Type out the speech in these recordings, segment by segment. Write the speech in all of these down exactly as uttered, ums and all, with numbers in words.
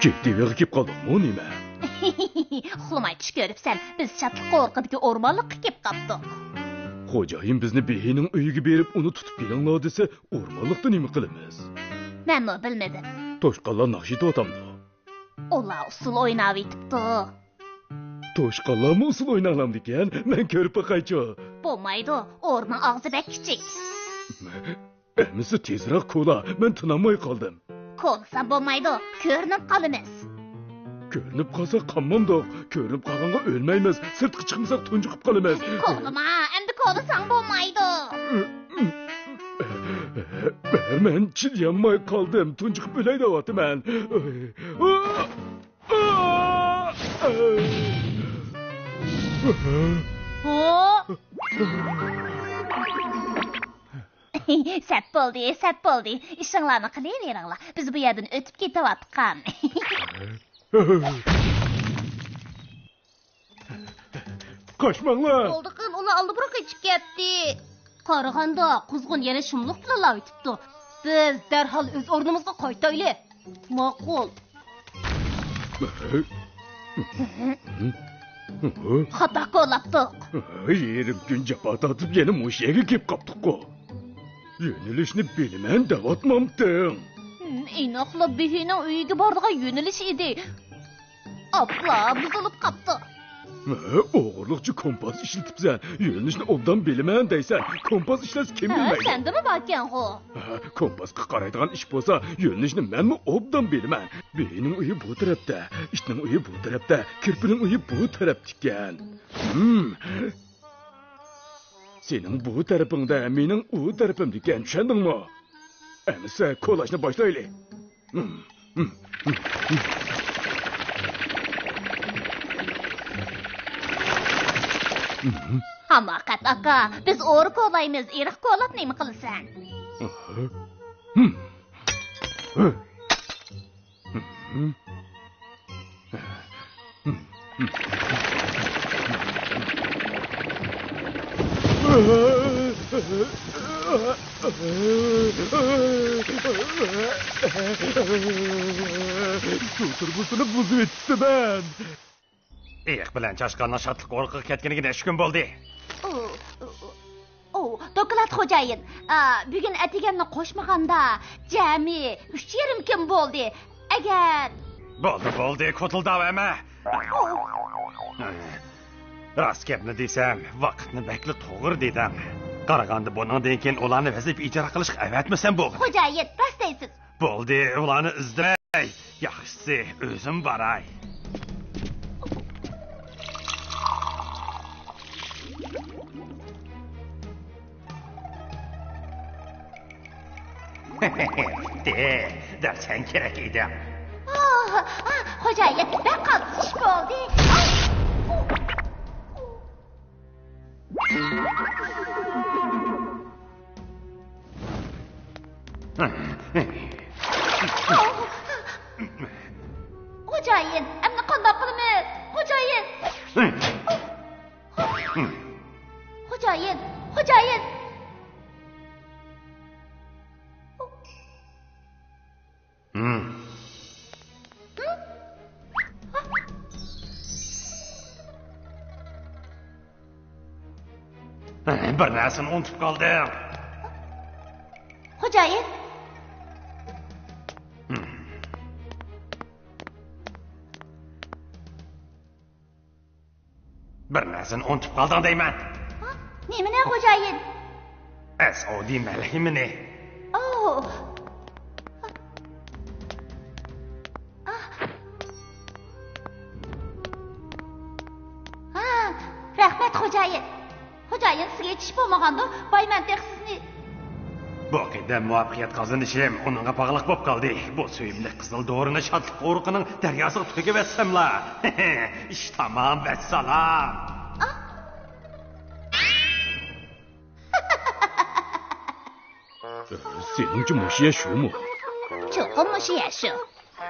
جىددىي بىر كېلىپ قالدۇقمۇ نېمە؟ ئۇخلىماي چۈش كۆرۈپسەن، بىز شادلىق قورۇقىدىكى ئورمانلىققا كېلىپ قاپتۇق. خوجايىن بىزنى بېھىنىڭ ئۆيىگە بېرىپ، ئۇنى تۇتۇپ كېلىڭلار دېسە، ئورمانلىقتا نېمە قىلىمىز؟ مەنمۇ بىلمىدىم. توشقانلار ناخشا ئېيتىۋاتامدۇ؟ ئۇلار ئۇسسۇل ئويناۋېتىپتۇ. توشقانلارمۇ ئۇسسۇل ئوينايالامدىكەن؟ مەن كۆرۈپ باقايچۇ. بولمايدۇ، ئورمىنىڭ ئاغزى بەك كىچىك. ئەمىسە تېزرەك كولا، مەن تىنالماي قالدىم. كولىسام بولمايدۇ، كۆرۈنۈپ قالىمىز. كۆرۈنۈپ قالساق قانمامدۇق، كۆرۈنۈپ قالغانغا ئۆلمەيمىز، سىرتقا چىقمىساق تۇنجۇقۇپ قالىمىز. كولىما، ئەمدى كولىساڭ بولمايدۇ. مەن چىدىيالماي قالدىم، تۇنجۇقۇپ ئۆلەي دەۋاتىمەن. ھو! سەت بولدى، سەت بولدى. ئىشىڭلارنى قىلىۋېرىڭلار. بىز بۇ يەردىن ئۆتۈپ كېتىۋاتقان. قاچماڭلار! بولدى قىل، ئۇلار ئاللىبۇرۇن قېچىپ كەتتى. قارىغاندا، قۇزغۇن يەنە شۇملۇق بىلەن ئۆتۈپتۇ. بىز دەرھال ئۆز ئورنىمىزغا قايتايلى. ماقۇل. خاتا كولاپتۇق. يېرىم كۈن جاپا تارتىپ يەنە مۇشۇ يەرگە كېلىپ قاپتۇققۇ. يۆنىلىشنى بىلىمەن دەۋاتمامتىڭ؟ ھىم، ئېنىقلا بېھىنىڭ ئۆيىگە بارىدىغان يۆنىلىش ئىدى. ئاپلا، بۇزۇلۇپ قاپتۇ. ھە، ئوغرىلىقچە كومپاس ئىشلىتىپسەن. يۆنىلىشنى ئوبدان بىلىمەن دەيسەن. كومپاس ئىشلەتسە كىم ھە، بىلمەيدۇ؟ سەندىمۇ باركەنغۇ؟ ھە، كومپاسقا قارايدىغان ئىش بولسا، يۆنىلىشنى مەنمۇ ئوبدان بىلىمەن. بېھىنىڭ ئۆيى بۇ تەرەپتە، ئىتنىڭ ئۆيى بۇ تەرەپتە، كىرپىنىڭ ئۆيى بۇ تەرەپتىكەن. ھىم. سېنىڭ بۇ تەرىپىڭدە، مېنىڭ ئۇ تەرىپىمدىكەن، چۈشەندىڭمۇ؟ ئەمىسە كولاشنى باشلايلى. ھاماقەت ئاكا، بىز ئورا كولايمىز، ئېرىق كولاپ نېمە قىلىسەن؟ شۇ تۇرمۇسىنى بۇزۇۋېتىپتىمەن. ئېيىق بىلەن چاشقاننىڭ شادلىق ئورىقىغا كەتكىنىگە نەچچە كۈن بولدى؟ ئۇ، ئۇ، ئۇ. ئوۋ، دوكلات خوجايىن. ئا، بۈگۈن ئەتىگەننى قوشمىغاندا، جەمئىي ئۈچ يېرىم كۈن بولدى. ئەگەر بولدى، بولدى، كوتۇلداۋەرمە. راست گەپنى دېسەم، ۋاقىتنى بەكلا توغرا دېدىڭ. قارىغاندا، بۇنىڭدىن كېيىن ئۇلارنى ۋەزىپە ئىجرا قىلىشقا ئەۋەتمىسەم بولغىنى. خوجايىن، راست دەيسىز. بولدى، ئۇلارنى ئىزدىمەي. ياخشىسى، ئۆزۈم باراي. دەرسەن كېرەك ئىدىڭ. ئاھ، ئاھ، خوجايىن، بەك قاتتىق ئىش بولدى. ئاھ! خوجايىن، ئەمدى قانداق قىلىمىز؟ خوجايىن! خوجايىن! خوجايىن! بىر نەرسىنى ئۇنتۇپ قالدىڭ. خوجايىن. بىر نەرسىنى ئۇنتۇپ قالدىڭ دەيمەن. ھا؟ نېمىنى، خوجايىن؟ ئەس ئودى مەلھىمىنى. ئوۋ. ئاھ. ھا، رەھمەت، خوجايىن. خوجايىن، سىزگە ھېچ ئىش بولمىغاندۇ؟ بايمەن تېخى سىزنى. بۇ قېتىم مۇۋەپپەقىيەت قازىنىشىم ئۇنىڭغا باغلىق بولۇپ قالدى. بۇ سۆيۈملۈك قىزىل دورىنى شادلىق ئورۇقىنىڭ دەرياسىغا تۆكۈۋەتسەملا. ئىش تامام، ۋەسسالام. سېنىڭچە مۇشۇ يەر شۇمۇ؟ چوقۇم مۇشۇ يەر شۇ.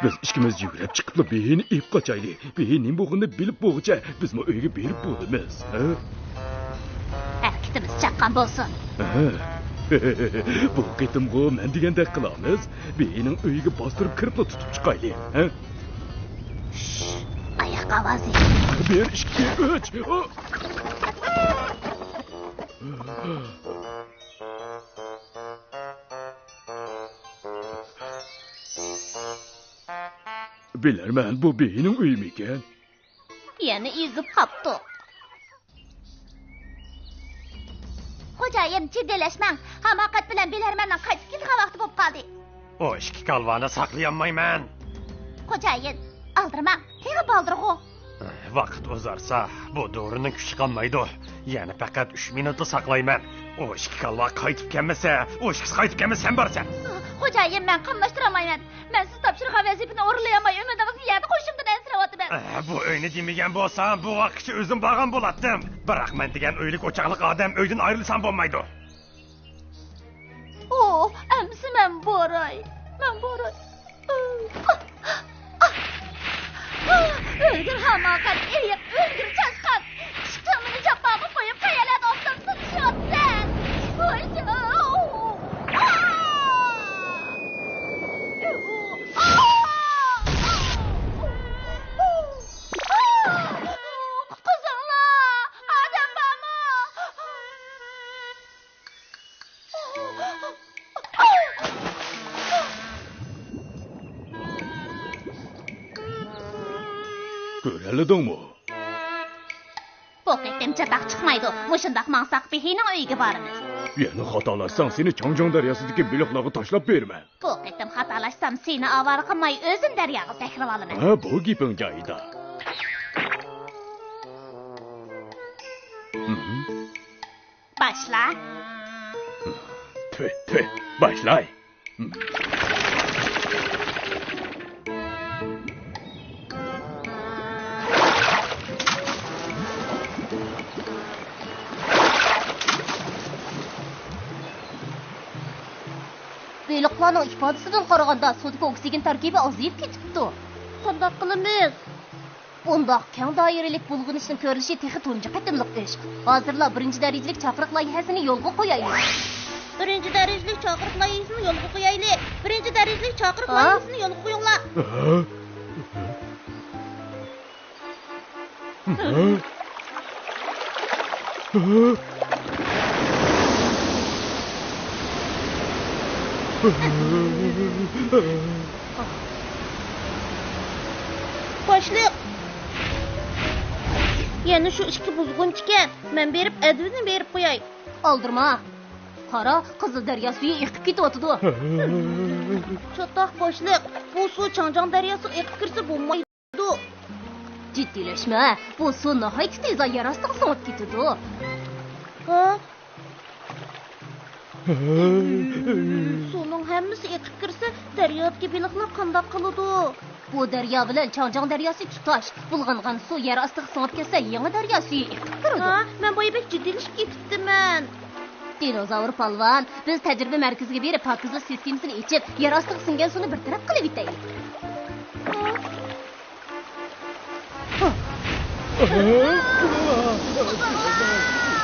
بىز ئىككىمىز يۈگۈرۈپ چىقىپلا بېھىنى ئېلىپ قاچايلى. بېھى نېمە بولغىنىنى بىلىپ بولغۇچە بىزمۇ ئۆيگە بېرىپ بولىمىز، ھە؟ ھەرىكىتىمىز چاققان بولسۇن. ھە. بۇ قېتىمغۇ مەن دېگەندەك قىلارمىز. بېھىنىڭ ئۆيىگە باستۇرۇپ كىرىپلا تۇتۇپ چىقايلى، ھە؟ ئاۋازى. بىر، ئىككى، ئۈچ. بىلەرمەن، بۇ بېھىنىڭ ئۆيىمىكەن؟ يەنە ئېزىپ قاپتۇ. خوجايىن، جىددىيلەشمەڭ. ھاماقەت بىلەن بىلەرمەننىڭ قايتىپ كېتىدىغان ۋاقتى بولۇپ قالدى. ئۇ ئىككى كالۋانى ساقلىيالمايمەن. خوجايىن، ئالدىرىماڭ. تېخى بالدۇرغۇ. ۋاقىت ئۇزارسا، بۇ دورىنىڭ كۈچى قالمايدۇ. يەنە پەقەت ئۈچ مىنۇتلا ساقلايمەن. ئۇ ئىككى كالۋا قايتىپ كەلمىسە، ئۇ ئىككىسى قايتىپ كەلمىسە، سەن بارىسەن. خوجايىن، مەن قاملاشتۇرالمايمەن. مەن سىز تاپشۇرغان ۋەزىپىنى ئورۇنلىيالماي، ئۈمىدىڭىزنى يەردە قويۇشۇمدىن ئەنسىرەۋاتىمەن. ئە، بۇ ئۆينى دېمىگەن بولسام، بۇ ۋاقىتقىچە ئۆزۈم بارغان بولاتتىم. بىراق مەن دېگەن ئۆيلۈك ئوچاقلىق ئادەم ئۆيدىن ئايرىلسام بولمايدۇ. ئۇ، ئەمىسە مەن بوراي. مەن بوراي. ئۆلگۈر ھاماقەت، ئېيىق، ئۆلگۈر چاشقان. ئىشقىڭ مېنى جاپاغا قويۇپ، قەيەرلەردە ئوبدانسىز چۈشۈۋاتىسەن. ۋاي، ئا! قۇتقۇزۇڭلار! ئادەم بارمۇ؟ كۆرەلىدىڭمۇ؟ بۇ قېتىم چاتاق چىقمايدۇ. مۇشۇنداق ماڭساق، بېھىنىڭ ئۆيىگە بارىمىز. يەنە خاتالاشساڭ، سېنى چاڭجياڭ دەرياسىدىكى بېلىقلارغا تاشلاپ بېرىمەن. بۇ قېتىم خاتالاشسام، سېنى ئاۋارە قىلماي، ئۆزۈم دەرياغا سەكرىۋالىمەن. ھە، بۇ گېپىڭ جايىدا. باشلا. تۈ، تۈ، باشلاي. بېلىقلارنىڭ ئىپادىسىدىن قارىغاندا، سۇدىكى ئوكسىگېن تەركىبى ئازىيىپ كېتىپتۇ. قانداق قىلىمىز؟ بۇنداق كەڭ دائىرىلىك بۇلغىنىشنىڭ كۆرۈلۈشى تېخى تۇنجى قېتىملىق ئىش. ھازىرلا بىرىنچى دەرىجىلىك چاقىرىق لايىھەسىنى يولغا قويايلى. بىرىنچى دەرىجىلىك چاقىرىق لايىھەسىنى يولغا قويايلى. بىرىنچى دەرىجىلىك چاقىرىق ھە؟ لايىھەسىنى يولغا قويۇڭلار. باشلىق! يەنە شۇ ئىككى بۇزغۇنچىكەن. مەن بېرىپ ئەدۋىننى بېرىپ قوياي. ئالدىرىما. قارا، قىزىل دەريا سۈيى ئېقىپ كېتىۋاتىدۇ. چاتاق باشلىق، بۇ سۇ چاڭجياڭ دەرياسىغا ئېقىپ كىرسە بولمايدۇ. جىددىيلەشمە، بۇ سۇ ناھايىتى تېزلا يەر ئاستىغا سىڭىپ كېتىدۇ. ھە؟ سۇنىڭ ھەممىسى ئېقىپ كىرسە، دەريادىكى بېلىقلار قانداق قىلىدۇ؟ بۇ دەريا بىلەن چاڭجياڭ دەرياسى تۇتاش. بۇلغانغان سۇ يەر ئاستىغا سىڭىپ كەتسە، يېڭى دەريا سۈيى ئېقىپ كىرىدۇ. ھە، مەن بايا بەك جىددىيلىشىپ كېتىپتىمەن. دىنوزاۋر پالۋان، بىز تەجرىبە مەركىزىگە بېرىپ، پاكىزلىق سىستېمىسىنى ئېچىپ، يەر ئاستىغا سىڭگەن سۇنى بىر تەرەپ قىلىۋېتەيلى.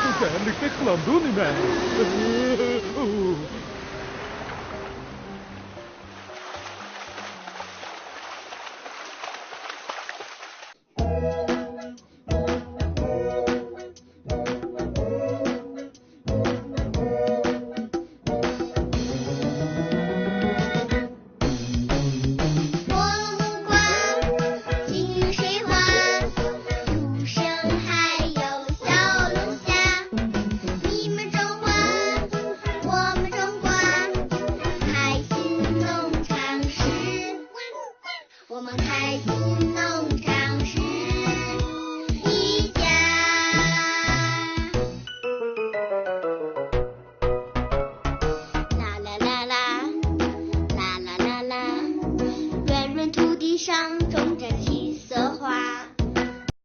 بۇ زەھەرلىكتەك قىلامدۇ نېمە؟